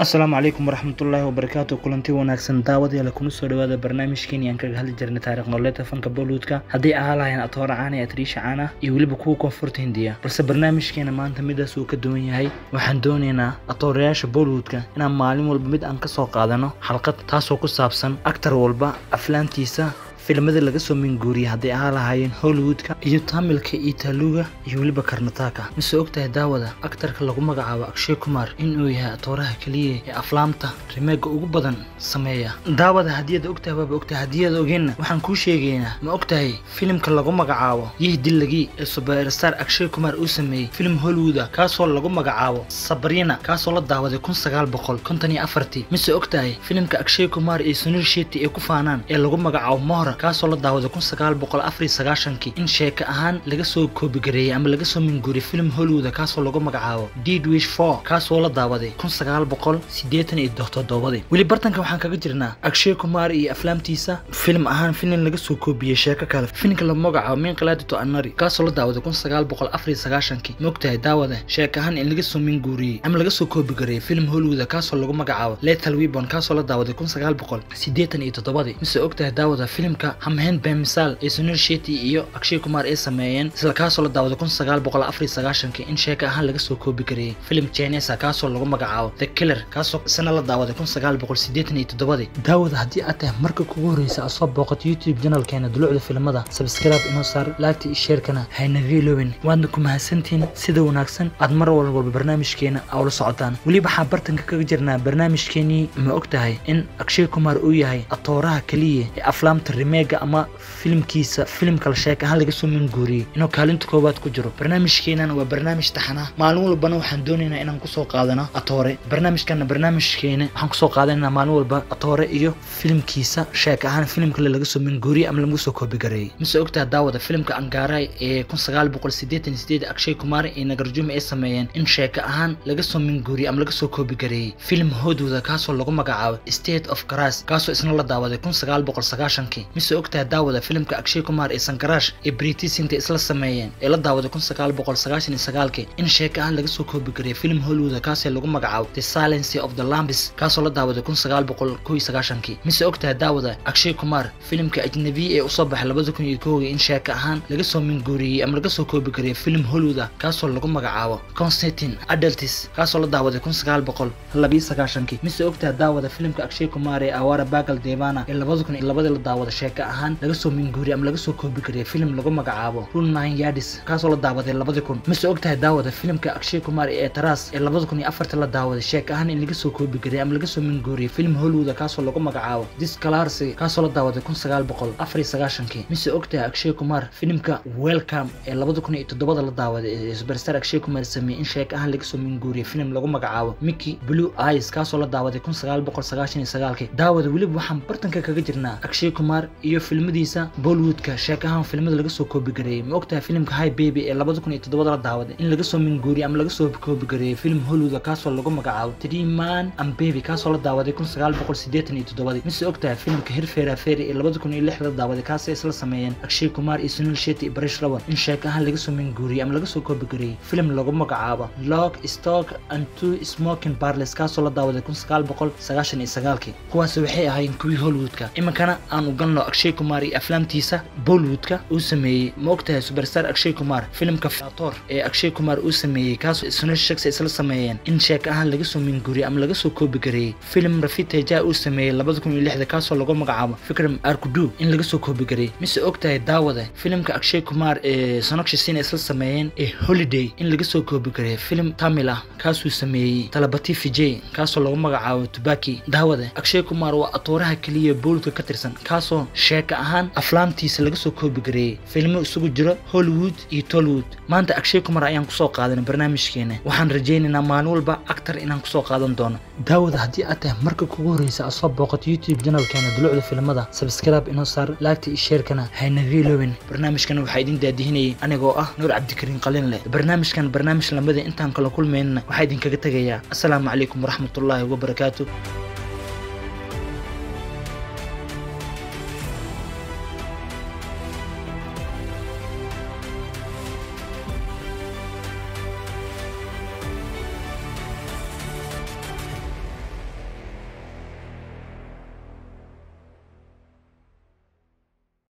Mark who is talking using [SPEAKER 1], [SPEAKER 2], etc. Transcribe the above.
[SPEAKER 1] Asalaamu calaykum waraxmatullaahi wabarakaatu. Kulanti wanaagsan daawadayaal, kuna soo dhawaada barnaamijkeeni aan kaga hadli jirnay taariikh nololeedka fanka Bollywoodka, haddii ahaa lahayn atoora caan iyo atriisha caan ah iyo weliba kuwa koonfurta Hindiya. Balse barnaamijkeena maanta midaas uu ka duwan yahay. Waxaan doonaynaa atoorayaasha Bollywoodka inaan maalin walba mid aan kasoo qaadano xalqad, taasoo ku saabsan actor walba aflaantiisa, filimada laga soo minguuriyay, hadday ahaa lahaayeen Hollywoodka iyo Tamilka iyo Teluga iyo weliba Karnataka. Mise ogtahay daawada, actorka lagu magacaabo Akshay Kumar inuu yahay atooraha keliya ee aflaamta remake-ga ugu badan sameeya? Daawada, haddii aad ogtahay waaba ogtahay, haddii aad ogeenna waxaan kuu sheegaynaa. Ma ogtahay filimka lagu magacaabo Yeh Dillagi ee superstar Akshay Kumar uu sameeyey film Hollywood ah kaasoo lagu magacaabo Sabrina, kaasoo la daawaday 1954-tii? Mise ogtahay filimka Akshay Kumar iyo Sunil Shetty ay ku faanaan ee lagu magacaabo Mohra, kaasoo la daawaday 1994-kii, in sheeko ahaan laga soo koobigareeyey ama laga soo minguuriyey film Hollywood kaasoo lagu magacaabo Death Wish 4, kaasoo la daawaday 1987-dii? Weli bartanka waxaan kaga jirnaa Akshay Kumar iyo aflaamtiisa, film ahaan film laga soo koobiyey sheeko kale, filimka lagu magacaabo Main Gladiator Anari, kaasoo la daawaday 1994-kii. Ma ogtahay daawada, sheeko ahaan in laga soo minguuriyey ama laga soo koobigareeyey film Hollywood kaasoo lagu magacaabo Lethal Weapon, kaasoo la daawaday 1987-dii? Mise ogtahay daawada, filimka Hum Hain Bemisal ee Sunil Shetty iyo Akshay Kumar ay sameeyeen, isla kaasoo la daawaday 1994-kii, in sheeko ahaan laga soo koobi gareeyey film Chinese kaasoo lagu magacaabo The Killer, kaasoo isna la daawaday 1987-dii? Daawada, haddii aad tahay marka kugu horeysa aad soo booqato YouTube channelkeena Dulucda Filimada, subscribe inoo saar, like iyo share-kana haynaga iloobin. Waadna ku mahadsantihiin sida wanaagsan aad mar walba barnaamijkeena ula socotaan. Weliba waxaa bartanka kaga jirnaa barnaamijkeenii ma ogtahay in Akshay Kumar uu yahay atooraha keliya ee aflaamta remake-ga ama filimkiisa filimka la sheek ahaan laga soo minguuriyey inuu kaalinta koowaad ku jiro? Barnaamijkeenana waa barnaamij taxana, maalin walbana waxaan doonaynaa inaan kusoo qaadano atoore. Barnaamijkana barnaamijkeena waxaan kusoo qaadanaynaa maalin walba atoore iyo filimkiisa sheek ahaan filim kale laga soo minguuriyey ama lagu soo koobigareeyey. Mise ogtahay daawada, filimka Angarai ee 1988 Akshay Kumar iyo Nagarjuna ay sameeyeen in sheeko ahaan laga soo minguuriyey ama laga soo koobigareeyey film Hollywood kaasoo lagu magacaabo State of Grace, kaasoo isna la daawaday 1990-kii? Mise ogtahay daawada, filimka Akshay Kumar ee Sangharsh ee Preity Zinta isla sameeyeen ee la daawaday 1999-kii in sheeko ahaan laga soo koobigareeyey film Hollywood kaasoo lagu magacaabo The Silence of the Lambs, kaasoo la daawaday 1991-kii? Mise ogtahay daawada, Akshay Kumar filimka Ajnabi ee usoo baxay 2001-kii in sheeko ahaan laga soo minguuriyey ama laga soo koobigareeyey film Hollywood ah kaasoo lagu magacaabo Consenting Adults, kaasoo la daawaday 1992-kii? Mise ogtahay daawada, filimka Akshay Kumar ee Awara Paagal Deewana ee 2002-dii la daawada sheeko ahaan laga soo minguuriyey ama laga soo koobigareeyey film lagu magacaabo Whole Nine Yards, kaasoo la daawaday 2000? Mise ogtahay daawada, filimka Akshay Kumar ee Aitraaz ee 2004-ta la daawaday sheeko ahaan in laga soo koobigareeyey ama laga soo minguuriyey film Hollywood kaasoo lagu magacaabo Disclosure, kaasoo la daawaday 1994-kii? Mise ogtahay Akshay Kumar filimka Welcome ee 2007-da la daawaday ee superstar Akshay Kumar sameeyey in sheeko ahaan laga soo minguuriyey film lagu magacaabo Mickey Blue Eyes, kaasoo la daawaday 1999-kii? Daawada, weliba waxaan bartanka kaga jirnaa Akshay Kumar iyo filmadiisa Bollywoodka sheeko ahaan filimada laga soo koobigareeyey. Ma ogtahay filimka Hi Baby ee 2007-da la daawaday in laga soo minguuriyey ama laga soo koobigareeyey film Hollywood kaasoo lagu magacaabo Three Man and Baby, kaasoo la daawaday 1987-dii? Mise ogtahay filimka Hera Pheri ee 2006 la daawaday, kaasay isla sameeyeen Akshay Kumar iyo Sunil Shetty iyo Paresh Rawal, in sheeko ahaan laga soo minguuriyey ama laga soo koobigareeyey film lagu magacaabo Lock, Stock and Two Smoking Barrels, kaasoo la daawaday 1999-kii? Kuwaasi waxay ahaayeen kuwii Hollywoodka. Iminkana aan u galno Akshay Kumar iyo aflaamtiisa Bollywoodka uu sameeyey. Ma ogtahay superstar Akshay Kumar filimka Rathore ee Akshay Kumar uu sameeyey, kaasoo Sunil Shetty isla sameeyeen, in sheeko ahaan laga soo minguuriyey ama laga soo koobigareeyey film Ravi Teja uu sameeyey 2006-da kaasoo lagu magacaabo Vikramarkudu in laga soo koobigareeyey? Mise ogtahay daawada, filimka Akshay Kumar ee Sonakshi Sinha isla sameeyeen ee Holiday in laga soo koobigareeyey film Tamil ah kaasuu sameeyey Thalapathy Vijay, kaasoo lagu magacaabo Thuppakki? Daawada, Akshay Kumar waa atooraha keliya Bollywoodka ka tirsan kaasoo sheeko ahaan aflaamtiisa laga soo koobigareeyey filmo isugu jiro Hollywood iyo Tollywood. Maanta Akshay Kumar ayaan kusoo qaadanay barnaamijkeena. Waxaan rajaynaynaa maalin walba actor inaan kusoo qaadan doono. Daawada, haddii aad tahay marka kugu horeysa aad soo booqato YouTube channelkeena Dulucda Filimada, subscribe inoo saar, like iyo share-kana haynaga iloobin. Barnaamijkan waxaa idin daadihinayay anigoo ah Nuur Cabdikariin Qalinleh. Barnaamijkan barnaamij lamida intaan kala kulmaynana waxaa idinkaga tegayaa asalaamu calaykum waraxmatullaahi wabarakaatu.